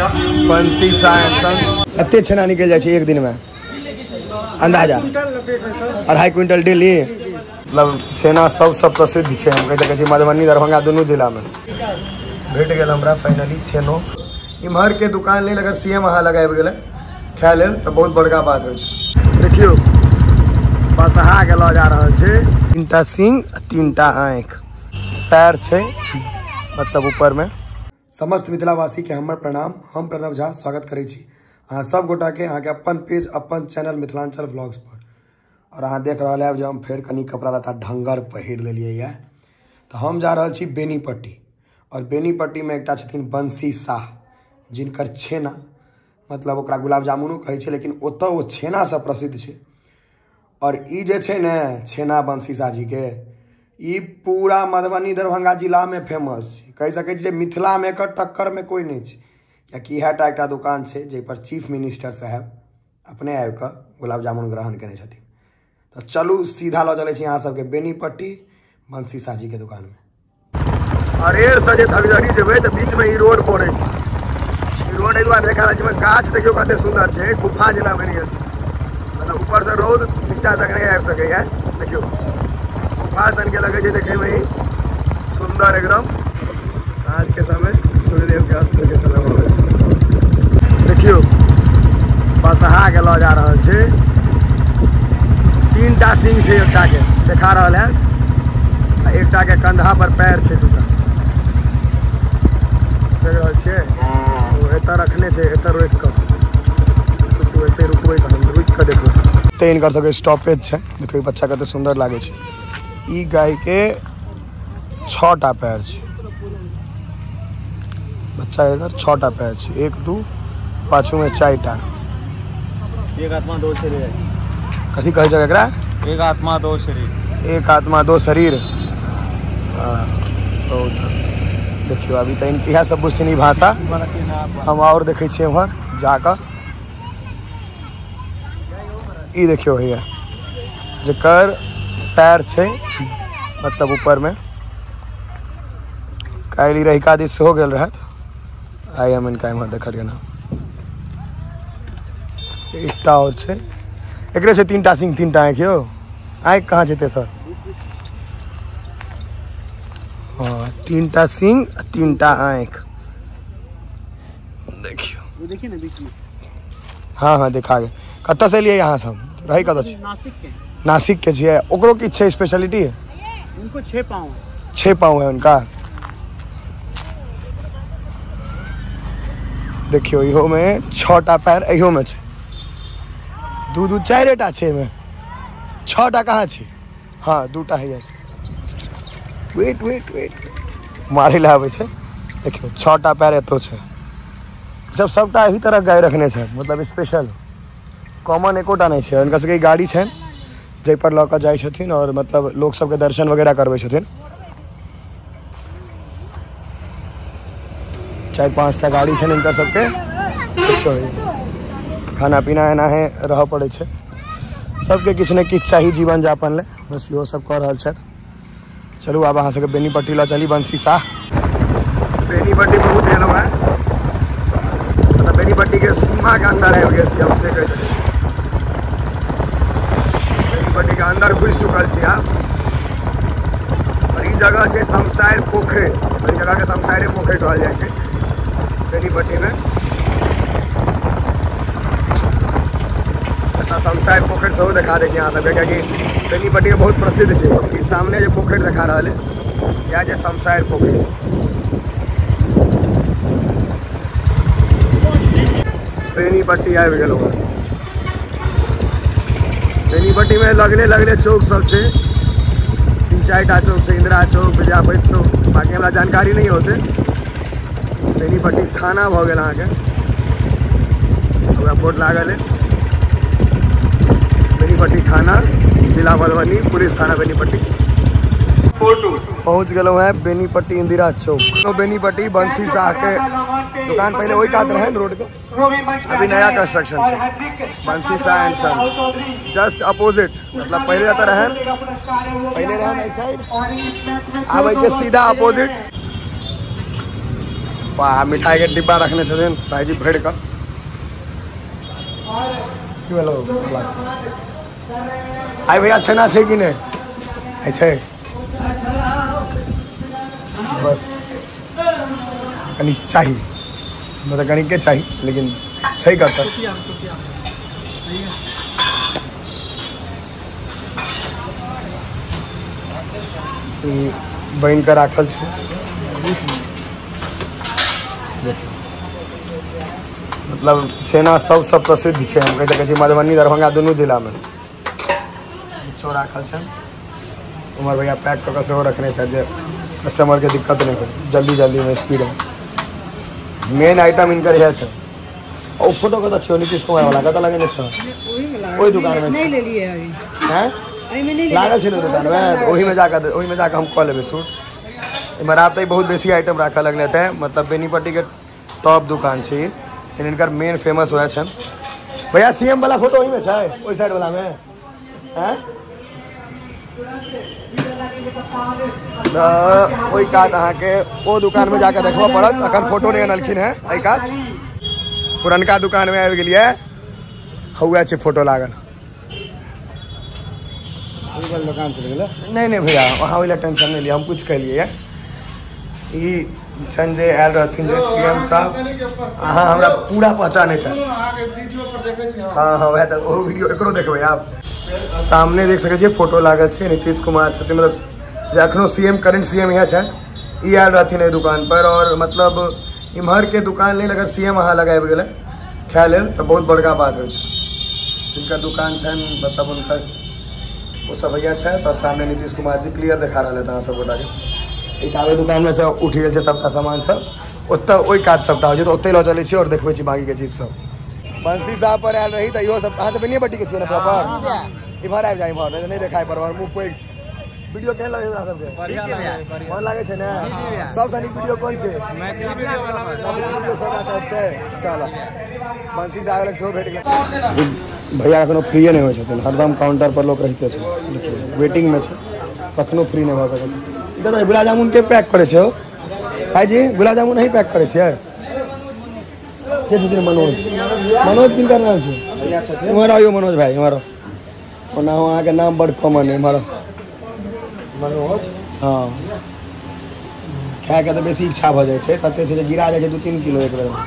बंसी Shah and sons. एते छेना निकलि जाइ छै एक दिन में अंदाजा 2.5 क्विंटल डेली। मतलब छेना सबसँ प्रसिद्ध छै, हम कहि सकै छी मधुबनी दरभंगा दुनू जिला में। भेट गेल हमरा फाइनली छेनो। इम्हर के दुकान लेल अगर सीएम अहाँ लग आबि गेलै खाय लेल तऽ बहुत बड़का बात होइ छै। देखियौ बसहा के लऽ जा रहल छै। 3टा सींग 3टा आँखि, पैर छै मतलब ऊपर में। समस्त मिथिलावासी के हमर प्रणाम। हम प्रणव झा स्वागत करै छी अहाँ सब गोटा के अहाँके अपन पेज अपन चैनल मिथिलांचल व्लॉग्स पर। और अहाँ देख रहल हैब जे हम फेर कनी कपड़ा लत्ता ढंगर पहिर लेलियै ये। तऽ हम जा रहल छी बेनीपट्टी, और बेनीपट्टी में एकटा छथिन बंसी शाह, जिनकर छेना मतलब ओकरा गुलाब जामुनो कहै छै, लेकिन ओतऽ ओ छेनासँ प्रसिद्ध छै। और ई जे छै ने छेना बंसी शाह जी के, ई पूरा मधुबनी दरभंगा जिलामे फेमस छै। कहि सकै छी जे मिथिलामे एकर टक्करमे कोइ नहि छै, कियाकि इएह टा एकटा दुकान छै जाहिपर चीफ मिनिस्टर साहेब अपने आबि कऽ गुलाब जामुन ग्रहण केने छथिन। तऽ चलू सीधा लऽ चलै छी अहाँ सबके बेनीपट्टी बंसी शाह जी के दुकानमे। अरेरसँ जे धगजरी जेबै तऽ बीचमे ई रोड पड़ै छै। ई रोड एहि दुआरे देखा रहल छै, गाछ देखियौ कते सुन्दर छै, गुफा जेना बनि गेल छै। मतलब ऊपरसँ रौद नीचा तक नहि आबि सकैए। देखियौ गुफा सनके लगै छै देखैमे ही सुन्दर एकदम। साँझ के समय सूर्यदेव के अस्त के समय भऽ गेल। देखियौ बसहा के लऽ जा रहल छै। 3टा सींग छै एकटा के देखा रहल है, आ एकटा के कंधा पर पैर छै दूटा। देख रहल छियै ओ एतऽ रखने छै, एतऽ रोकि कऽ एतै रुकबै तऽ हम रुकि कऽ देखबै। तऽ हिनकर सबके स्टॉपेज छै। देखियौ बच्चा कते सुन्दर लागै छै। ई गाय के 6टा पैर छै, बच्चा एकर 6टा पैर छै, 1 2 पाछू में 4टा। एक आत्मा दो शरीर। कथी कहै छै एकरा? एक आत्मा दो शरीर। एक आत्मा दो शरीर। हाँ बहुत। देखियौ अभी तऽ इएह सब बुझथिन ई भाषा। हम आओर देखै छियै उम्हर जाकऽ। ई देखियौ भैया जकर पैर छै मतलब ऊपर में। काल्हि रहिका दिस सेहो गेल रहथि, आइ हम इनका एम्हर देखलियनि हँ। एकटा आओर छै, एकरे छै 3टा सींग 3टा आँखि। यौ आँखि कहाँ छै तेसर? हाँ 3टा सींग 3टा आँखि। देखियौ देखिए ना बीच में। हाँ हाँ देखा गेल। कतऽ से एलियै अहाँ सब? रहै कतऽ छी? नासिक के। नासिक के छियै। ओकरो की छै स्पेशलिटी? उनको 6 पाँव। 6 पाँव है उनका। देखियौ इहो में 6टा पैर, इहो में छै 2 2 4टा छै एहिमे। 6टा कहाँ छै? हाँ 2टा है। वेट वेट वेट मारै लए आबै छै। देखियौ 6टा पैर एतौ छै। सब सबटा एही तरह गाय रखने छै, मतलब स्पेशल कॉमन एकोटा नहि छै। हुनका सबके गाड़ी छनि जाहिपर लऽ कऽ जाइ छथिन और मतलब लोक सबके दर्शन वगैरह करबै छथिन। 4-5टा गाड़ी छनि हिनकर सबके। खाना पीना एनाहे रहऽ पड़ै छै सबके, किछु ने किछु चाही जीवन यापन ले, बस इहो सब कऽ रहल छथि। चलू आब अहाँ सबके बेनीपट्टी लऽ चली बंसी शाह। बेनीपट्टी पहुँच गेलहुँ हेँ, मतलब बेनीपट्टी के सीमा के अंदर आबि गेल छी हम, से कहि सकै छी। बेनीपट्टी के अंदर घुसि चुकल छी आब। और ई जगह छै समसारि पोखरि, एहि जगह के समसारे पोखरि कहल जाइ छै बेनीपट्टी में। समसारि पोखरि सेहो देखा दै छी अहाँ सबके, कियाकि बेनीपट्टी बहुत प्रसिद्ध छै। ई सामने जे पोखरि देखा रहल है इएह छै समसारि पोखरि। बेनीपट्टी आबि गेलहुँ हँ। बेनीपट्टी में लगले लगले चौक सब छै, 3-4टा चौक छै, इंदिरा चौक, विद्यापति चौक, बाकी हमरा जानकारी नहीं होते। बेनीपट्टी थाना भऽ गेल अहाँके, ओकरा बोर्ड लागल है बेनीपट्टी थाना, जिला मधुबनी, पुलिस थाना बेनीपट्टी। पहुँच गेलहुँ हैं बेनीपट्टी इंदिरा चौक। तो बेनीपट्टी बंसी शाह के दुकान पहले वही कात रहे रोड के, अभी नया कंस्ट्रक्शन है Bansi Shah and sons, just opposite. मतलब पहले जाता रहे, पहले रहे साइड, अब के सीधा अपोजिट। आ मिठाई के डिब्बा रखने छथिन भाईजी भरि कऽ। की भेलो आइ भैया छेना छै कि नहि? आइ छै बस कनि चाही, मतलब कनिके चाही, लेकिन छै कतऽ। बनि कऽ राखल छै। मतलब छेना सबसँ प्रसिद्ध छै, हम कहि सकै छी मधुबनी दरभंगा दुनू जिलामे। नीचो राखल छै, उमर भैया पैक कऽ कऽ सेहो रखने छथि जे कस्टमरके दिक्कत नहि होइ, जल्दी जल्दीमे स्पीडमे। मेन आइटम इनकर इएह छै। ओ फोटो कतऽ छै नीतीश कुमार वाला, कतऽ लगेने छै? ओहि दुकानमे लागल छै ने दुकानमे, ओहिमे जाकऽ ओहिमे जाकऽ हम कऽ लेबै शूट। एम्हर आब तऽ बहुत बेसी आइटम राखऽ लगलै तऽ मतलब बेनीपट्टीके टॉप दुकान छै ई, लेकिन इनकर मेन फेमस वएह छनि। भैया सीएम वाला फोटो ओहिमे छै, ओहि साइड वालामे? आँय तऽ ओहि कात अहाँके ओ दुकानमे जाकऽ देखबऽ पड़त। अखन फोटो नहि अनलखिन हेँ। एहि कात पुरनका दुकानमे आबि गेलियै, हौआ छै फोटो लागल। नहीं नहीं भैया अहाँ ओहि लए टेंशन नहीं लिअ, हम कुछ कहलियै। ई छनि जे आयल रहथिन जे सीएम साहब, अहाँ हमरा पूरा पहचानैत है। हाँ हाँ वएह तऽ ओहो वीडियो एकरो देखबै आप। सामने देख सकै छियै फोटो लागल छै, नीतीश कुमार छथिन, मतलब जे अखनो सीएम करेंट सीएम इएह छथि। ई आयल रहथिन एहि दुकान पर, और मतलब इम्हर के दुकान लेल अगर सीएम अहाँ लग आबि गेलै खाय लेल तऽ बहुत बड़का बात होइ छै। जिनकर दुकान छनि मतलब हुनकर ओ सब भैया छथि, और सामने नीतीश कुमार जी क्लियर देखा रहल हँ सब गोटाके। एक आबे दुकानमे से उठि गेल छै सबटा सामान सब, ओतऽ ओहि कात सबटा होइ छै, तऽ ओतहि लऽ चलै छी और देखबै छी बाकीके चीज सब। बंसी साहब पर आयल रही तऽ इहो सब। अहाँ सब बेनिएपट्टीके छियै ने प्रॉपर? इम्हर आबि जाय, इम्हर नहि देखाइ पड़ब, मुँह पैघ छै। वीडियो केहन लगै छै अहाँ सबके? मन लागै छै ने? सबसँ नीक वीडियो कोन छै? मैथिली वीडियो सबटा टॉप छै। चल बंसी साहब लग सेहो भेट गेल। भैया एखनो फ्रीए नहि होइ छथिन, हरदम काउंटर पर लोक रहिते छै, देखियौ वेटिंगमे छै, कखनो फ्री नहि भऽ सकै छै। ई कतऽ गुलाब जामुन के पैक करै छै हो भाईजी? गुलाब जामुन नहीं पैक करै छियै? के छथिन मनोज? मनोज किनकर नाम छै? इम्हर आइयो मनोज भाई, इम्हर ओना अहाँके नाम बड़ कॉमन है। इम्हर मनोज, हाँ खायके तऽ बेसी इच्छा भऽ जाइ छै, तते छै जे गिरा जाइ छै 2-3 किलो एक बेरमे।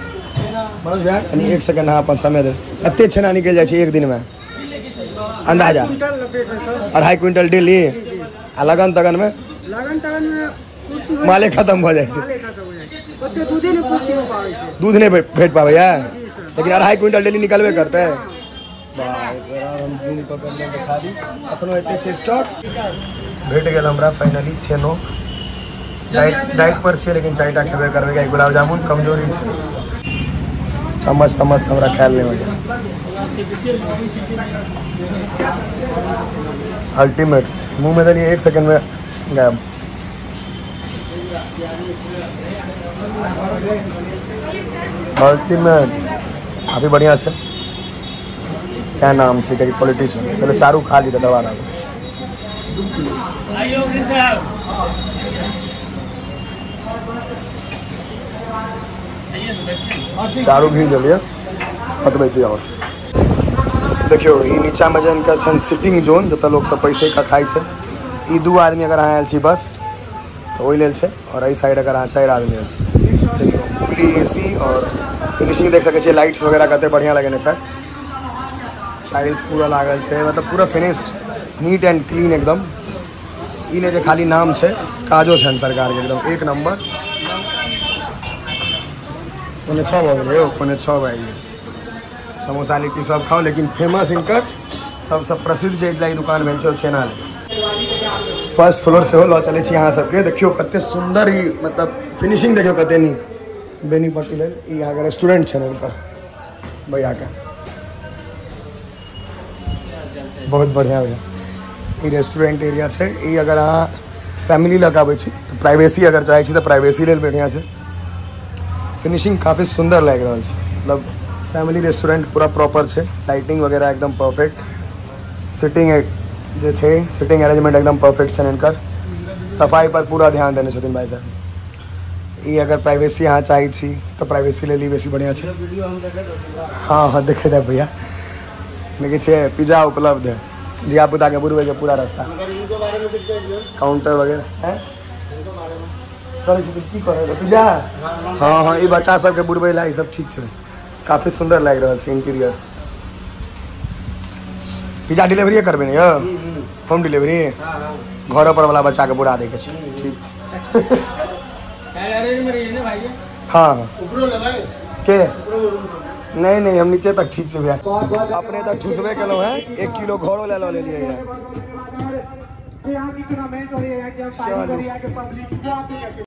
मनोज भैया कनि एक सेकंड अहाँ अपन समय दे, कते छेना निकलि जाइ छै एक दिनमे अंदाजा? 2.5 क्विंटल डेली। आ लगन तगनमे? माले खत्म भऽ जाइ छै, दूध नहि भेट पाबैया, लेकिन 2.5 क्विंटल डेली निकलबे करतै। हम जूम कऽ कऽ देखा दी, अखनो एते छै स्टॉक। भेट गेल हमरा फाइनली छेनो। डाइट पर छियै लेकिन 4टा खेबे करबै, कियाकि गुलाब जामुन कमजोरी छै। चम्मच तम्मच हमरा खायल नहि होइया। अल्टीमेट मुँह में देलियै 1 सेकंड में गायब। अल्टीमेट काफी बढ़िया छै, क्या नाम छै, कियाकि क्वालिटी छै। पहिले चारू खा ली तकर बाद आबू। चारू घी देलियै, बतबै छी। और देखियौ ई नीचाँमे जे हिनकर छनि सिटिंग जोन, जतऽ लोक सब पैसे कऽ खाइ छै। ई 2 आदमी अगर अहाँ आयल छी बस तऽ ओहि लेल छै, और एहि साइड अगर अहाँ 4 आदमी आयल छी। देखियौ फुली एसी और फिनिशिंग देख सकै छियै, लाइट्स वगैरह कते बढ़िआँ लगेने छथि, टाइल्स पूरा लागल छै, मतलब पूरा फिनिश्ड नीट एंड क्लीन एकदम। ई नहि जे खाली नाम छै, काजो छनि सरकारके एकदम 1 नम्बर। 5:45 भऽ गेलै यौ, 5:45 भए गेल। समोसा लिट्टी सब खाउ, लेकिन फेमस हिनकर सबसँ प्रसिद्ध जे ई दुकान भेल छै ओ छेना। फर्स्ट फ्लोर सेहो लऽ चलै छी अहाँ सबके। देखियौ कते सुन्दर ई मतलब फिनिशिंग देखियौ कते नीक। बेनीपट्टी लेल ई अहाँके रेस्टोरेंट छनि हिनकर भैयाके, बहुत बढ़िआँ भैया। ई रेस्टोरेंट एरिया छै। ई अगर अहाँ फैमिली लऽ कऽ आबै छी तऽ प्राइवेसी अगर चाहै छी तऽ प्राइवेसी लेल बढ़िआँ छै। फिनिशिंग काफी सुन्दर लागि रहल छै, मतलब फैमिली रेस्टोरेंट पूरा प्रॉपर छै, लाइटिंग वगैरह एकदम परफेक्ट, सिटिंग जे छै सिटिंग अरेंजमेंट एकदम परफेक्ट छनि हिनकर। सफाई पर पूरा ध्यान देने छथिन भाई साहब। ई अगर प्राइवेसी अहाँ चाहै छी तऽ प्राइवेसी लेल ई बेसी बढ़िआँ छै। हाँ हाँ देखे दे भैया, देखै छियै पिज्जा उपलब्ध है, धिया पुता के बुढ़बै के पूरा रास्ता, काउंटर वगैरह है। करै छी की करै पिज्जा? हाँ हाँ, ई बच्चा सबके बुढ़बै ला ई सब ठीक छै। काफी सुंदर लागि रहल छै इंटीरियर। पिज्जा डिलीवरी करबै ने यौ? होम डिलीवरी घरो पर वाला बच्चा के बुढ़ा दै के छै। ठीक छै। हाँ के नहीं नहीं, हम नीचे तक ठीक से भैया। अपने तक ठुसबे केलहुँ हैं, 1 किलो घरो ले लेलियै है। चलू।